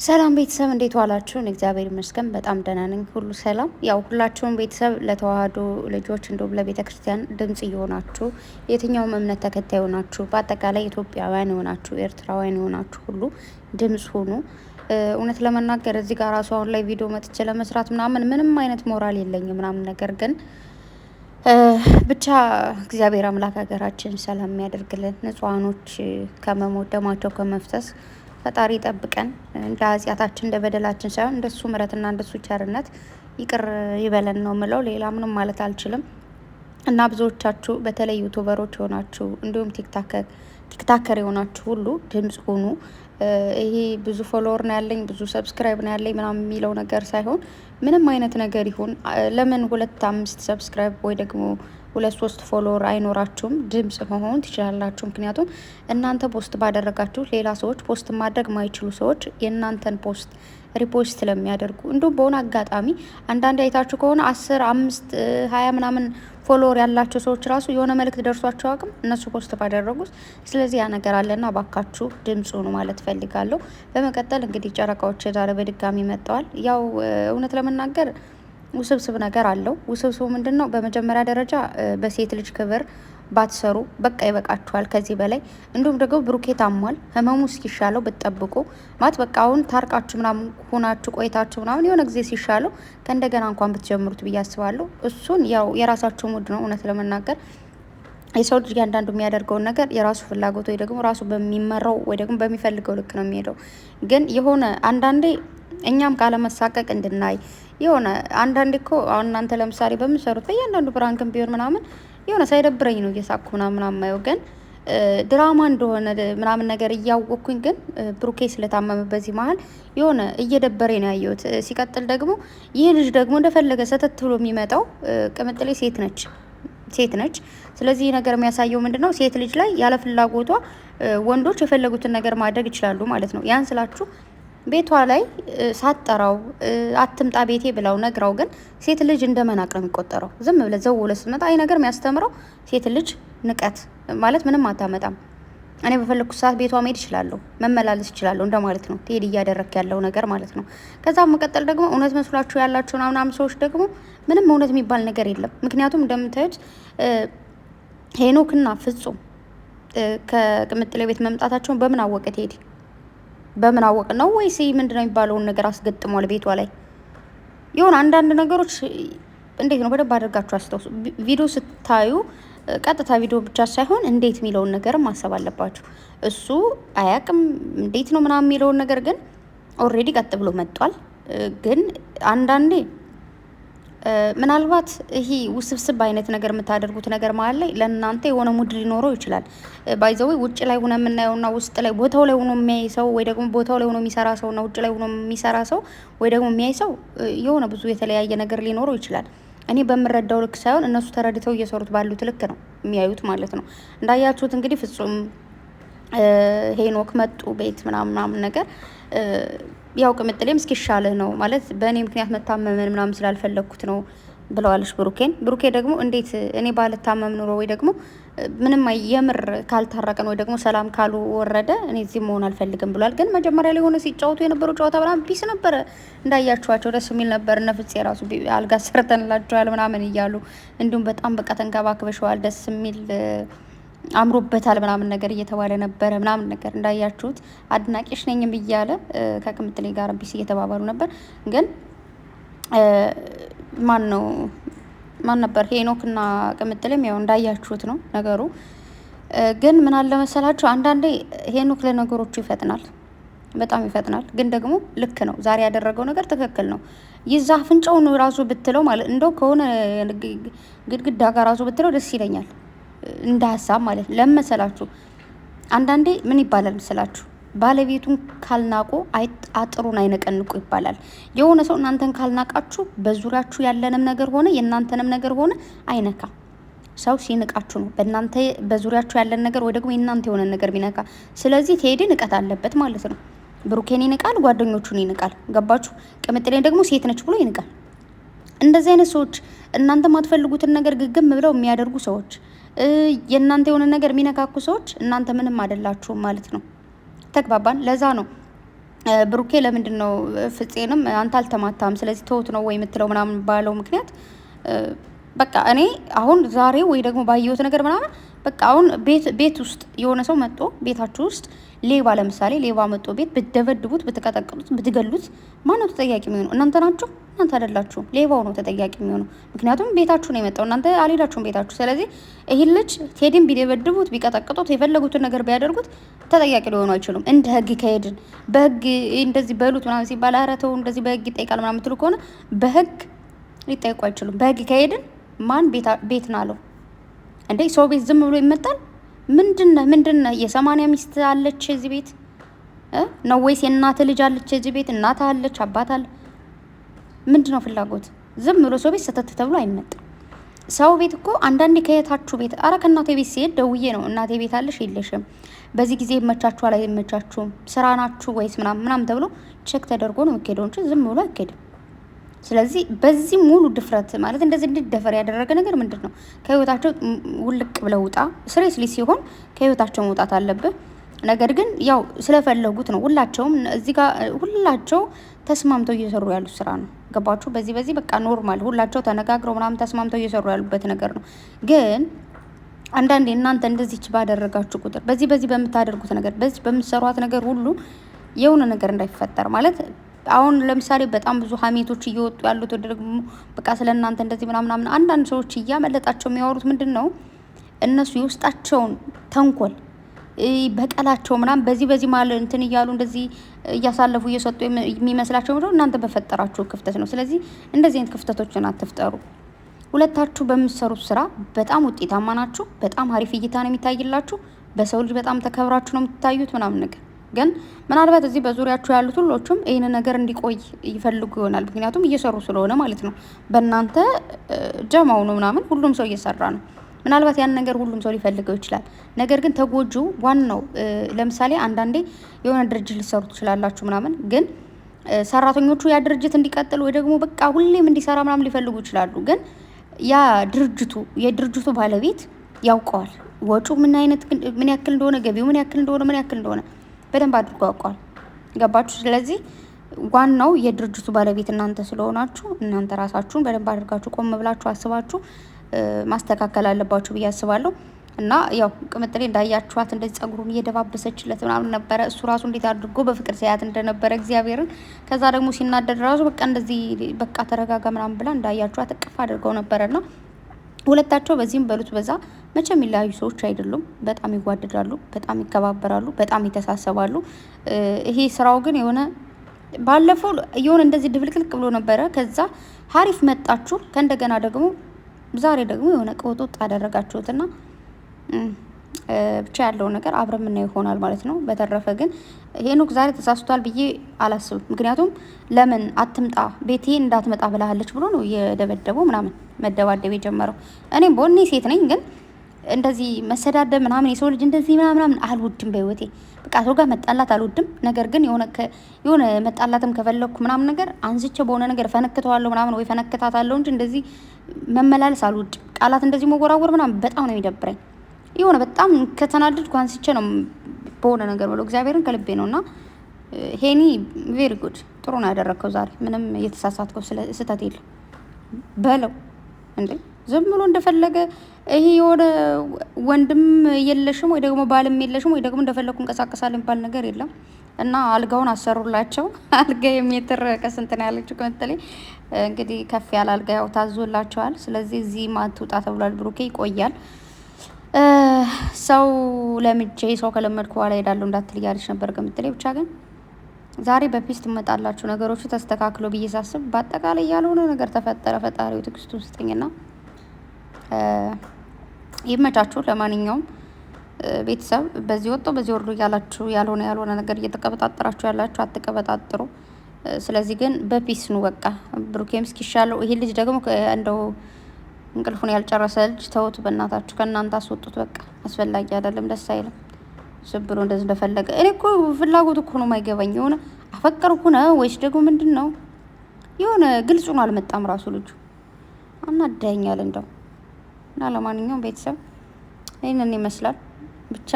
ሰላም ቤተሰብ እንዴት ዋላችሁ? እግዚአብሔር ይመስገን በጣም ደህና ነኝ። ሁሉ ሰላም። ያው ሁላችሁም ቤተሰብ ለተዋህዶ ልጆች እንዲሁም ለቤተ ክርስቲያን ድምጽ እየሆናችሁ የትኛውም እምነት ተከታይ የሆናችሁ በአጠቃላይ ኢትዮጵያውያን የሆናችሁ ኤርትራውያን የሆናችሁ ሁሉ ድምጽ ሁኑ። እውነት ለመናገር እዚህ ጋር ራሱ አሁን ላይ ቪዲዮ መጥቼ ለመስራት ምናምን ምንም አይነት ሞራል የለኝም ምናምን ነገር ግን ብቻ እግዚአብሔር አምላክ ሀገራችን ሰላም የሚያደርግልን ንጹሐኖች ከመሞት ደማቸው ከመፍሰስ ፈጣሪ ይጠብቀን። እንደ ኃጢአታችን እንደ በደላችን ሳይሆን እንደሱ ምሕረትና እንደሱ ቸርነት ይቅር ይበለን ነው ምለው። ሌላ ምንም ማለት አልችልም። እና ብዙዎቻችሁ በተለይ YouTuber ኦች የሆናችሁ እንዲሁም TikToker የሆናችሁ ሁሉ ድምጽ ሁኑ። ይሄ ብዙ follower ነው ያለኝ ብዙ subscribe ነው ያለኝ ምናምን የሚለው ነገር ሳይሆን ምንም አይነት ነገር ይሁን ለምን ሁለት አምስት subscribe ወይ ደግሞ ሁለት ሶስት follower አይኖራችሁም፣ ድምጽ መሆን ትችላላችሁ። ምክንያቱም እናንተ post ባደረጋችሁ ሌላ ሰዎች post ማድረግ ማይችሉ ሰዎች የእናንተን post repost ስለሚያደርጉ እንዲሁም በሆነ አጋጣሚ አንዳንድ አይታችሁ ከሆነ 10 5 20 ምናምን follower ያላቸው ሰዎች ራሱ የሆነ መልእክት ደርሷቸው አቅም እነሱ post ባደረጉት። ስለዚህ ያ ነገር አለና ባካችሁ ድምጽ ሁኑ ማለት ፈልጋለሁ። በመቀጠል እንግዲህ ጨረቃዎች ዛሬ በድጋሚ መጥተዋል። ያው እውነት ለመናገር ውስብስብ ነገር አለው። ውስብስቡ ምንድን ነው? በመጀመሪያ ደረጃ በሴት ልጅ ክብር ባትሰሩ በቃ ይበቃችኋል ከዚህ በላይ። እንዲሁም ደግሞ ብሩኬ ታሟል። ህመሙ እስኪሻለው ብትጠብቁ ማለት በቃ አሁን ታርቃችሁ ምናምን ሆናችሁ ቆይታችሁ ምናምን የሆነ ጊዜ ሲሻለው ከእንደገና እንኳን ብትጀምሩት ብዬ አስባለሁ። እሱን ያው የራሳችሁ mood ነው እውነት ለመናገር የሰው ልጅ እያንዳንዱ የሚያደርገውን ነገር የራሱ ፍላጎት ወይ ደግሞ ራሱ በሚመራው ወይ ደግሞ በሚፈልገው ልክ ነው የሚሄደው። ግን የሆነ አንዳንዴ እኛም ካለመሳቀቅ እንድናይ የሆነ አንዳንዴ እኮ አሁን እናንተ ለምሳሌ በምሰሩት በእያንዳንዱ prank ም ቢሆን ምናምን የሆነ ሳይደብረኝ ነው እየሳኩ ምናምን ማየው ግን ድራማ እንደሆነ ምናምን ነገር እያወቅኩኝ ግን ብሩኬ ስለታመመ በዚህ መሀል የሆነ እየደበረኝ ነው ያየሁት። ሲቀጥል ደግሞ ይህ ልጅ ደግሞ እንደፈለገ ሰተት ብሎ የሚመጣው ቅምጥሌ ሴት ነች ሴት ነች። ስለዚህ ነገር የሚያሳየው ምንድነው? ሴት ልጅ ላይ ያለ ፍላጎቷ ወንዶች የፈለጉትን ነገር ማድረግ ይችላሉ ማለት ነው። ያን ስላችሁ ቤቷ ላይ ሳትጠራው አትምጣ ቤቴ ብላው ነግራው፣ ግን ሴት ልጅ እንደ መናቅ ነው የሚቆጠረው። ዝም ብለ ዘው ብለህ ስትመጣ አይ ነገር የሚያስተምረው ሴት ልጅ ንቀት ማለት ምንም አታመጣም። እኔ በፈለግኩት ሰዓት ቤቷ መሄድ እችላለሁ፣ መመላለስ እችላለሁ እንደማለት ነው። ትሄድ እያደረክ ያለው ነገር ማለት ነው። ከዛ መቀጠል ደግሞ እውነት መስሏችሁ ያላችሁ ምናምን ሰዎች ደግሞ ምንም እውነት የሚባል ነገር የለም። ምክንያቱም እንደምታዩት ሄኖክና ፍጹም ከቅምጥሌ ቤት መምጣታቸውን በምን አወቀ ቴዲ? በምን አወቅ ነው ወይስ ምንድነው የሚባለውን ነገር አስገጥሟል ቤቷ ላይ የሆነ አንዳንድ ነገሮች እንዴት ነው በደንብ አድርጋችሁ አስታውሱ። ቪዲዮ ስታዩ ቀጥታ ቪዲዮ ብቻ ሳይሆን እንዴት የሚለውን ነገር ማሰብ አለባችሁ። እሱ አያቅም እንዴት ነው ምናምን የሚለውን ነገር ግን already ቀጥ ብሎ መጥቷል። ግን አንዳንዴ ምናልባት ይሄ ውስብስብ አይነት ነገር የምታደርጉት ነገር መሀል ላይ ለእናንተ የሆነ mood ሊኖረው ይችላል። by the way ውጭ ላይ ሆነ የምናየውና ውስጥ ላይ ቦታው ላይ ሆኖ የሚያይ ሰው ወይ ደግሞ ቦታው ላይ ሆኖ የሚሰራ ሰውና ውጭ ላይ ሆኖ የሚሰራ ሰው ወይ ደግሞ የሚያይ ሰው የሆነ ብዙ የተለያየ ነገር ሊኖረው ይችላል። እኔ በምረዳው ልክ ሳይሆን እነሱ ተረድተው እየሰሩት ባሉት ልክ ነው የሚያዩት ማለት ነው። እንዳያችሁት እንግዲህ ፍጹም ሄኖክ መጡ ቤት ምናምን ምናምን ነገር ያው ቅምጥሌም እስኪሻልህ ነው ማለት በእኔ ምክንያት መታመምን ምናምን ስላልፈለግኩት ነው ብለዋለች ብሩኬን። ብሩኬ ደግሞ እንዴት እኔ ባልታመም ኑሮ ወይ ደግሞ ምንም የምር ካልታረቀን ወይ ደግሞ ሰላም ካሉ ወረደ እኔ እዚህ መሆን አልፈልግም ብሏል። ግን መጀመሪያ ላይ ሆነ ሲጫወቱ የነበረው ጨዋታ በጣም peace ነበረ፣ እንዳያችኋቸው ደስ የሚል ነበር። እነ ፍፄ ራሱ አልጋ ሰርተንላቸዋል ምናምን እያሉ እንዲሁም በጣም በቃ ተንከባክበሸዋል፣ ደስ የሚል አምሮበታል ምናምን ነገር እየተባለ ነበረ ምናምን ነገር እንዳያችሁት አድናቂሽ ነኝም እያለ ከቅምጥሌ ጋር peace እየተባባሉ ነበር። ግን ማን ነው ማን ነበር ሄኖክና ቅምጥሌም ያው እንዳያችሁት ነው ነገሩ። ግን ምን አለ መሰላችሁ አንዳንዴ ሄኖክ ለነገሮቹ ይፈጥናል፣ በጣም ይፈጥናል። ግን ደግሞ ልክ ነው፣ ዛሬ ያደረገው ነገር ትክክል ነው። ይዛ አፍንጫውን ራሱ ብትለው ማለት እንደው ከሆነ ግድግዳ ጋር ራሱ ብትለው ደስ ይለኛል። እንደ ሀሳብ ማለት ነው። ለመሰላችሁ አንዳንዴ ምን ይባላል መሰላችሁ ባለቤቱን ካልናቁ አጥሩን አይነቀንቁ ይባላል። የሆነ ሰው እናንተን ካልናቃችሁ በዙሪያችሁ ያለንም ነገር ሆነ የእናንተንም ነገር ሆነ አይነካ። ሰው ሲንቃችሁ ነው በእናንተ በዙሪያችሁ ያለን ነገር ወይ ደግሞ የእናንተ የሆነ ነገር ቢነካ። ስለዚህ ቴዲ ንቀት አለበት ማለት ነው። ብሩኬን ይንቃል፣ ጓደኞቹን ይንቃል። ገባችሁ? ቅምጥሌን ደግሞ ሴት ነች ብሎ ይንቃል። እንደዚህ አይነት ሰዎች እናንተ ማትፈልጉትን ነገር ግግም ብለው የሚያደርጉ ሰዎች የእናንተ የሆነ ነገር የሚነካኩ ሰዎች እናንተ ምንም አይደላችሁም ማለት ነው። ተግባባን። ለዛ ነው ብሩኬ ለምንድን ነው ፍፄንም አንተ አልተማታም፣ ስለዚህ ተውት ነው ወይ የምትለው ምናምን ባለው ምክንያት በቃ እኔ አሁን ዛሬ ወይ ደግሞ ባየሁት ነገር ምናምን በቃ አሁን ቤት ውስጥ የሆነ ሰው መጥቶ ቤታችሁ ውስጥ ሌባ ለምሳሌ ሌባ መጥቶ ቤት ብትደበድቡት፣ ብትቀጠቅጡት፣ ብትገሉት ማነው ተጠያቂ የሚሆነው? እናንተ ናችሁ? እናንተ አይደላችሁ። ሌባው ነው ተጠያቂ የሚሆነው። ምክንያቱም ቤታችሁ ነው የመጣው፣ እናንተ አልሄዳችሁም ቤታችሁ። ስለዚህ ይህን ልጅ ቴዲን ቢደበድቡት፣ ቢቀጠቅጡት፣ የፈለጉትን ነገር ቢያደርጉት ተጠያቂ ሊሆኑ አይችሉም። እንደ ህግ ከሄድን በህግ እንደዚህ በሉት ምናምን ሲባል ኧረ ተው እንደዚህ በህግ ይጠይቃል ምናምን የምትሉ ከሆነ በህግ ሊጠይቁ አይችሉም። በህግ ከሄድን ማን ቤት ናለው እንዴ? ሰው ቤት ዝም ብሎ ይመጣል? ምንድነ ምንድነ? የሰማንያ ሚስት አለች እዚህ ቤት ነው ወይስ የእናት ልጅ አለች እዚህ ቤት? እናት አለች፣ አባት አለ። ምንድነው ፍላጎት? ዝም ብሎ ሰው ቤት ሰተት ተብሎ አይመጣም። ሰው ቤት እኮ አንዳንዴ ከየታችሁ ቤት አረ ከእናቴ ቤት ሲሄድ ደውዬ ነው እናቴ ቤት አለሽ የለሽም፣ በዚህ ጊዜ ይመቻችኋል አይመቻችሁም፣ ስራ ናችሁ ወይስ ምናምን ምናምን ተብሎ check ተደርጎ ነው የሚካሄደው እንጂ ዝም ብሎ አይካሄድም። ስለዚህ በዚህ ሙሉ ድፍረት ማለት እንደዚህ እንድደፈር ያደረገ ነገር ምንድን ነው? ከህይወታቸው ውልቅ ብለው ውጣ። seriously ሲሆን ከህይወታቸው መውጣት አለብህ። ነገር ግን ያው ስለፈለጉት ነው። ሁላቸውም እዚህ ጋር ሁላቸው ተስማምተው እየሰሩ ያሉት ስራ ነው። ገባችሁ? በዚህ በዚህ በቃ normal ሁላቸው ተነጋግረው ምናምን ተስማምተው እየሰሩ ያሉበት ነገር ነው። ግን አንዳንዴ እናንተ እንደዚች ባደረጋችሁ ቁጥር በዚህ በዚህ በምታደርጉት ነገር በዚህ በምትሰሯት ነገር ሁሉ የሆነ ነገር እንዳይፈጠር ማለት አሁን ለምሳሌ በጣም ብዙ ሀሜቶች እየወጡ ያሉት ወደ ደግሞ በቃ ስለ እናንተ እንደዚህ ምናምናምን አንዳንድ ሰዎች እያመለጣቸው የሚያወሩት ምንድን ነው እነሱ የውስጣቸውን ተንኮል በቀላቸው ምናምን በዚህ በዚህ ማለት እንትን እያሉ እንደዚህ እያሳለፉ እየሰጡ የሚመስላቸው ምንድነው እናንተ በፈጠራችሁ ክፍተት ነው። ስለዚህ እንደዚህ አይነት ክፍተቶችን አትፍጠሩ። ሁለታችሁ በምትሰሩት ስራ በጣም ውጤታማ ናችሁ። በጣም አሪፍ እይታ ነው የሚታይላችሁ። በሰው ልጅ በጣም ተከብራችሁ ነው የምትታዩት ምናምን ነገር ግን ምናልባት እዚህ በዙሪያችሁ ያሉት ሁሎቹም ይህን ነገር እንዲቆይ ይፈልጉ ይሆናል። ምክንያቱም እየሰሩ ስለሆነ ማለት ነው። በእናንተ ጀማው ነው ምናምን ሁሉም ሰው እየሰራ ነው። ምናልባት ያን ነገር ሁሉም ሰው ሊፈልገው ይችላል። ነገር ግን ተጎጂው ዋናው ለምሳሌ አንዳንዴ የሆነ ድርጅት ሊሰሩ ትችላላችሁ ምናምን ግን ሰራተኞቹ ያ ድርጅት እንዲቀጥል ወይ ደግሞ በቃ ሁሌም እንዲሰራ ምናምን ሊፈልጉ ይችላሉ። ግን ያ ድርጅቱ የድርጅቱ ባለቤት ያውቀዋል ወጪው ምን አይነት ምን ያክል እንደሆነ ገቢው ምን ያክል እንደሆነ ምን ያክል እንደሆነ በደንብ አድርጎ ያውቀዋል። ገባችሁ? ስለዚህ ዋናው የድርጅቱ ባለቤት እናንተ ስለሆናችሁ እናንተ ራሳችሁን በደንብ አድርጋችሁ ቆም ብላችሁ አስባችሁ ማስተካከል አለባችሁ ብዬ አስባለሁ። እና ያው ቅምጥሌ እንዳያችኋት እንደዚህ ጸጉሩን እየደባበሰችለት ምናምን ነበረ። እሱ ራሱ እንዴት አድርጎ በፍቅር ሲያያት እንደነበረ እግዚአብሔርን። ከዛ ደግሞ ሲናደድ ራሱ በቃ እንደዚህ በቃ ተረጋጋ ምናምን ብላ እንዳያችኋት እቅፍ አድርገው ነበረና ሁለታቸው በዚህም በሉት በዛ መቼም የሚለያዩ ሰዎች አይደሉም። በጣም ይዋደዳሉ፣ በጣም ይከባበራሉ፣ በጣም ይተሳሰባሉ። ይሄ ስራው ግን የሆነ ባለፈው የሆነ እንደዚህ ድብልቅልቅ ብሎ ነበረ። ከዛ ሀሪፍ መጣችሁ። ከእንደገና ደግሞ ዛሬ ደግሞ የሆነ ቅውጥውጥ አደረጋችሁትና ብቻ ያለው ነገር አብረን የምናየው ይሆናል ማለት ነው። በተረፈ ግን ሄኖክ ዛሬ ተሳስቷል ብዬ አላስብም። ምክንያቱም ለምን አትምጣ ቤቴ እንዳትመጣ ብላለች ብሎ ነው የደበደበው ምናምን መደባደብ የጀመረው። እኔም በሆን እኔ ሴት ነኝ፣ ግን እንደዚህ መሰዳደብ ምናምን የሰው ልጅ እንደዚህ ምናምን አልወድም። በህይወቴ በቃ ሰው ጋር መጣላት አልወድም። ነገር ግን የሆነ መጣላትም ከፈለግኩ ምናምን ነገር አንስቼ በሆነ ነገር ፈነክተዋለሁ ምናምን ወይ ፈነክታታለሁ እንጂ እንደዚህ መመላለስ አልወድም። ቃላት እንደዚህ መወራወር ምናምን በጣም ነው የሚደብረኝ። የሆነ በጣም ከተናደድኩ አንስቼ ነው በሆነ ነገር ብሎ እግዚአብሔርን ከልቤ ነው። እና ሄኒ very good ጥሩ ነው ያደረግከው ዛሬ። ምንም የተሳሳትከው ስህተት የለም በለው እንዴ ዝም ብሎ እንደፈለገ ይሄ የሆነ ወንድም የለሽም ወይ ደግሞ ባልም የለሽም ወይ ደግሞ እንደፈለግኩ እንቀሳቀሳለሁ የሚባል ነገር የለም። እና አልጋውን አሰሩላቸው። አልጋ የሜትር ከስንት ነው ያለችው ቅምጥሌ። እንግዲህ ከፍ ያለ አልጋ ያው ታዞላቸዋል። ስለዚህ እዚህ ማትውጣ ተብሏል። ብሩኬ ይቆያል። ሰው ለምጄ ሰው ከለመድኩ በኋላ ሄዳለሁ እንዳትል እያለች ነበር ቅምጥሌ። ብቻ ግን ዛሬ በ peace ትመጣላችሁ ነገሮቹ ተስተካክሎ ብዬ ሳስብ በአጠቃላይ ያልሆነ ነገር ተፈጠረ። ፈጣሪው ትዕግስቱን ስጠኝና ይመቻችሁ። ለማንኛውም ቤተሰብ በዚህ ወጥቶ በዚህ ወርዶ እያላችሁ ያልሆነ ያልሆነ ነገር እየተቀበጣጠራችሁ ያላችሁ አትቀበጣጥሩ። ስለዚህ ግን በ peace ኑ በቃ ብሩኬም እስኪሻለው ይሄ ልጅ ደግሞ እንደው እንቅልፉን ያልጨረሰ ልጅ ተውት፣ በእናታችሁ ከእናንተ አስወጡት። በቃ አስፈላጊ አይደለም፣ ደስ አይልም። ዝም ብሎ እንደዚህ እንደፈለገ እኔ እኮ ፍላጎት እኮ ነው የማይገባኝ። የሆነ አፈቀርኩ ነው ወይስ ደግሞ ምንድን ነው? የሆነ ግልጹ ነው አልመጣም ራሱ ልጁ አናዳኛል እንደው እና ለማንኛውም ቤተሰብ ይህንን ይመስላል። ብቻ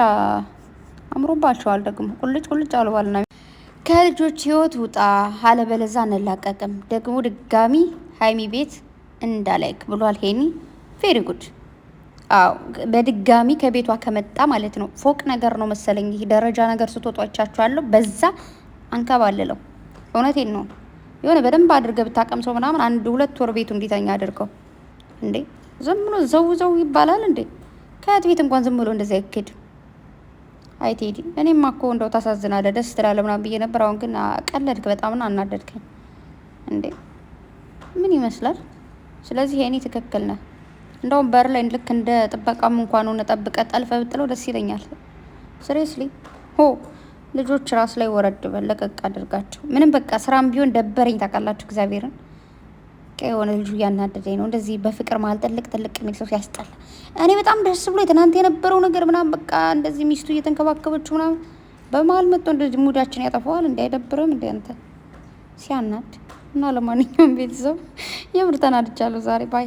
አምሮባቸዋል ደግሞ ቁልጭ ቁልጭ አሉ ባልና ከልጆች ህይወት ውጣ፣ አለበለዛ አንላቀቅም። ደግሞ ድጋሚ ሀይሚ ቤት እንዳላይክ ብሏል ሄኒ። Very good። አዎ፣ በድጋሚ ከቤቷ ከመጣ ማለት ነው። ፎቅ ነገር ነው መሰለኝ ይህ ደረጃ ነገር ስትወጡ አይቻችኋለሁ። በዛ አንከባልለው። እውነቴን ነው። የሆነ በደንብ አድርገህ ብታቀምሰው ምናምን 1-2 ወር ቤቱ እንዲተኛ አድርገው። እንዴ፣ ዝም ብሎ ዘው ዘው ይባላል እንዴ? ከያት ቤት እንኳን ዝም ብሎ እንደዚያ አይኬድም። አይ ቴዲ፣ እኔማ እኮ እንደው ታሳዝናለህ፣ ደስ ትላለህ ምናምን ብዬ ነበር። አሁን ግን ቀለድክ፣ በጣም ነው አናደድከኝ። እንዴ፣ ምን ይመስላል? ስለዚህ የኔ ትክክል ነህ። እንደውም በር ላይ ልክ እንደ ጥበቃም እንኳን ሆነ ጠብቀህ ጠልፈህ ብጥለው ደስ ይለኛል። Seriously፣ ሆ ልጆች ራስ ላይ ወረድ በል፣ ለቀቅ አድርጋቸው። ምንም በቃ ስራም ቢሆን ደበረኝ ታውቃላችሁ። እግዚአብሔርን የሆነ ልጁ እያናደደኝ ነው። እንደዚህ በፍቅር መሀል ጥልቅ ጥልቅ የሚል ሰው ሲያስጠላ። እኔ በጣም ደስ ብሎ ትናንት የነበረው ነገር ምናምን በቃ እንደዚህ ሚስቱ እየተንከባከበችው ምናምን በመሀል መጥቶ እንደዚህ mood ኣችን ያጠፋዋል። እንዲ አይደብርም እንዲ አንተ ሲያናድ? እና ለማንኛውም ቤተሰብ የምር ተናድቻለሁ ዛሬ፣ bye።